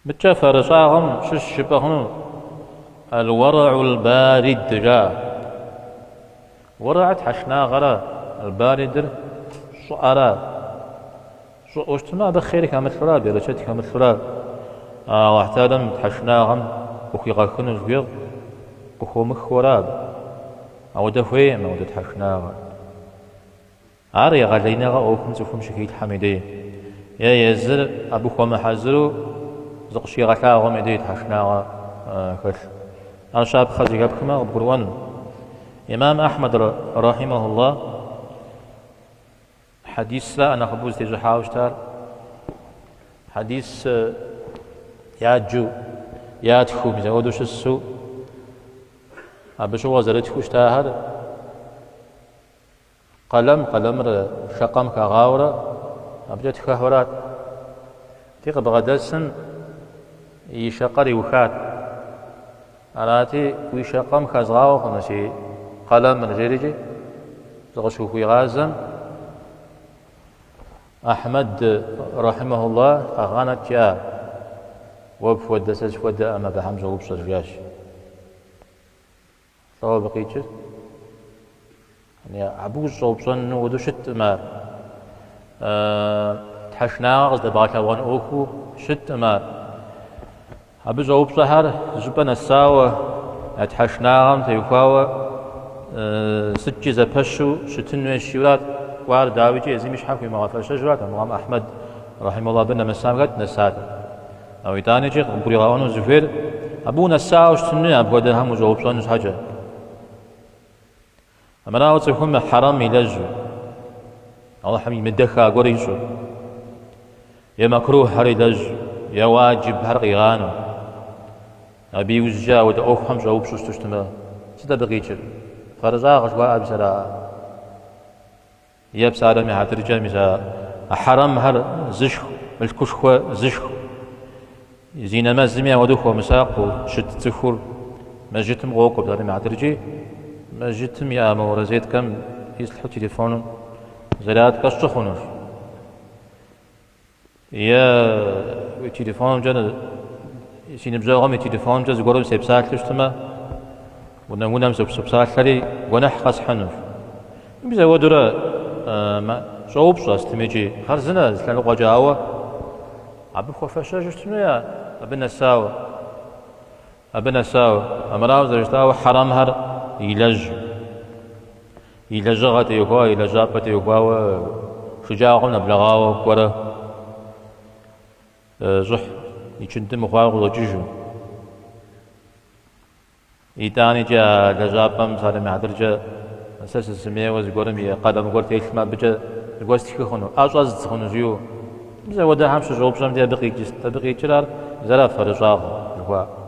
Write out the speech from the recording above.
Мыдкӏэ фэрыщӏагъым щыщ жыпӏэ хъуну аль-уэргьул-барид жаӏэ. Уэргьыр тхьэшынагъэра, аль-баридыр щӏыӏэра. Щӏыӏэу щытмэ, абы хъер хэмылъура, берычэт хэмылъура. Алыхь Тэхьэлам тхьэшынагъэм къыхуигъэхыну жыхуиӏэр къыхуомыхыуэра абы. Ауэдэ хуейкъым ауэдэ тхьэшынагъэ. Ар егъэлеиныгъэ ӏуэхум цӏыхум щыхилъхьэм и дей, е езыр абы хуэмыхьэзыру зыкъыщигъэлъагъуэм и дей тхьэшынагъэ хэлъ. Ар щапхъэ зэхэпхмэ къыбгурыӏуэну. Имам Ахьмэд рахьимэхуллах хьэдисра нэхъыбэу зытещӏыхьауэ щытар. Хьэдис яджу, ятхыу, мис апхуэдэу щысу, абы щыгъуэ зэрытхыу щытахэр Къэлэм, къэлэмыр шэкъэм хагъауэрэ абыкӏэ тхэхьурат. Ди къыбгъэдэсым и шэкъэр иухат. Арати, уи шэкъэм хэзгъауэ хъуну си къэлэмыр, жерикӏи зыкъыщыхуигъазэм, Ахьмэд рахьимэхуллах къэгъанэт жиӏа, уэ пхуэдэ сэ схуэдэӏым абыхэм щӏэупщӏэр, жиӏащ. Лӏо абы къикӏыр? Абы ущӏэупщӏэну хуэдэу щыткъым ар. Тхьэшынагъэ къыздэбгъэлъэгъуэн ӏуэхуу щыткъым ар. Абы щӏэупщӏэхэр зыщӏыпӏэ нэсауэ, я тхьэшынагъэм теухуауэ сыткӏи зэпэщу щытын хуейщ жиӏэурат. Кӏуар дауикӏи езым и щхьэ хуимыгъэфэщэжурат, армыхъум Ахьмэд рахьимэхуллах абы нэмысам хэт нэсат. Ауэ итӏанэкӏи къыбгуригъэӏуэну зыхуейр абы унэсауэ щытын хуей апхуэдэхэм ущӏэупщӏэн щхьэкӏэ. Армырауэ цӏыхум хьэрэм илэжьу, Алыхьым имыдэха гуэр ищӏу, е мэкрухьэр илэжьу, е уаджибхэр къигъанэу, абы иужькӏэ апхуэдэ ӏуэхухэм щӏэупщӏу щыту щытмэ, сыт абы къикӏыр? Фэрыщӏагъэ жыхуаӏэр мис ара? Е псалъэм и хьэтыркӏэ мис а хьэрэмхэр зышх, мылъкушхуэ зышх, зи нэмэзми апхуэдэу хуэмысакъыу щыт цӏыхур мэжджытым къокӏуэ псалъэм и хьэтыркӏи, мэжджытым иӏэ мо розеткэм ислъхьэу телефоным зарядкэ сщӏы хъунущ. Е уи телефонымкӏэ, си ныбжьэгъум и телефонымкӏэ зыгуэрым сепсалъэу щытмэ, унэ-унэм сопсалъэри гуэныхь къэсхьынущ. Мис апхуэдэурэ щӏоупщӏэ сытмикӏи, хъарзынэ зы лъэныкъуэкӏэ, ауэ абы хуэфэщэжу щытын хуей абы нэсауэ. Абы нэсауэ, армырауэ зэрыжытӏауэ хьэрэмхэр илэжьу. И лэжьыгъэ теухуауэ, и лэжьапӏэ теухуауэ шэджагъуэм нэблэгъауэ кӏуэрэ щӏыхь ичынды мыхъуауэ къыщӏэкӏыжу. Итӏаникӏэ а лэжьапӏэм псалъэм и хьэтыркӏэ сэ сысымейуэ зыгуэрым и къалэм гуэр телъмэ, абыкӏэ зыгуэр стхы хъуну, ӏэ щӏэздз хъуну жиӏэу. Мис апхуэдэхэм щыщӏэупщӏэм де абы къикӏыр сыт? Абы къикӏыр ар зэра фэрыщӏагъ жыхуаӏэр.